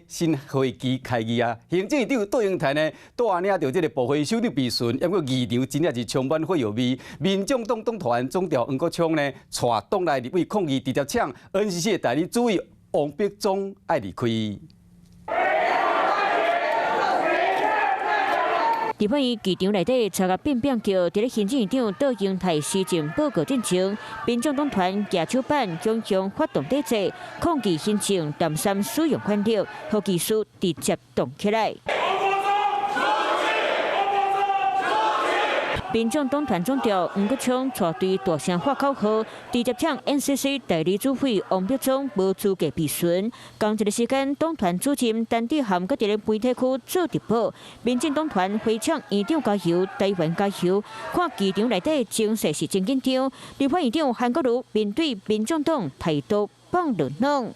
新會期開議啊，行政院長卓榮泰呢，拄仔領著這个部會首長備詢，毋過議場真正是充滿火藥味。民眾黨黨團總召黃國昌呢，帶黨內立委抗議，直接嗆 NCC 的代理主委王柏忠愛離開。立法院議場內底，吵甲變變叫，佇咧行政院長卓榮泰施政報告進前，民眾黨團舉手板強強發動抵制，抗議行政濫訕使用權力，予技術直接動起來。民眾黨團總召黃國昌帶隊大聲喊口號，直接嗆 NCC 代理主委王柏忠無資格備詢。仝一个時間，黨團主任陳智菡閣佇咧媒體區做直播。民進黨團揮唱院長加油，台灣加油。看議場內底情勢是真緊張。立法院長韓國瑜面對民眾黨態度放冷冷。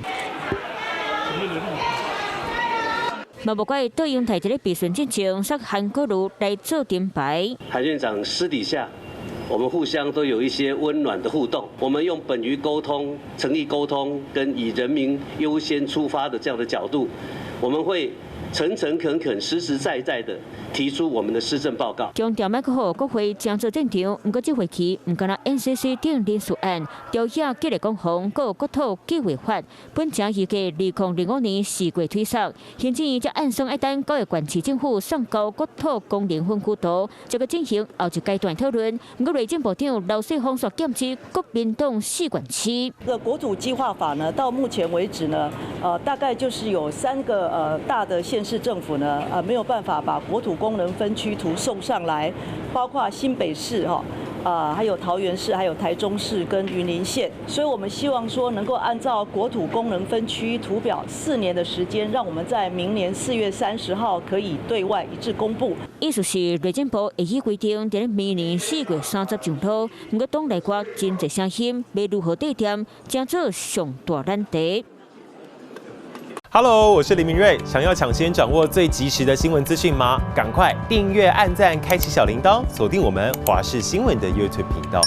嘛無怪卓榮泰佇咧備詢進前，煞韓國瑜來做燈牌。韓院長私底下，我們互相都有一些溫暖的互動。我們用本於溝通、誠意溝通，跟以人民優先出發的這樣的角度，我們會誠誠懇懇、實實在在的提出我們的施政報告。強調莫閣予國會成做戰場，毋過這會期毋干焦 NCC 頂人事案，朝野激烈攻防，閣有國土計劃法，本正預計2025年4月推送。行政院則按算愛等9月縣市政府送交國土功能分區圖，才閣進行後一階段討論。毋過內政部長劉世芳煞劍指國民黨四縣市。這個國土計劃法呢，到目前為止呢，大概就是有三個大的縣市政府呢，沒有辦法把國土功能分區圖送上來，包括新北市哈，還有桃園市，還有台中市跟雲林縣，所以我們希望說能夠按照國土功能分區圖表4年的時間，讓我們在明年4月30號可以對外一致公布。意思是內政部會依規定，佇咧明年4月30上路，毋過黨內外真濟聲音，欲如何對掂，成做上大難題。 Hello，我是林明瑞。想要搶先掌握最及時的新聞資訊嗎？趕快訂閱、按讚、開啟小鈴鐺，鎖定我們華視新聞的 YouTube 頻道。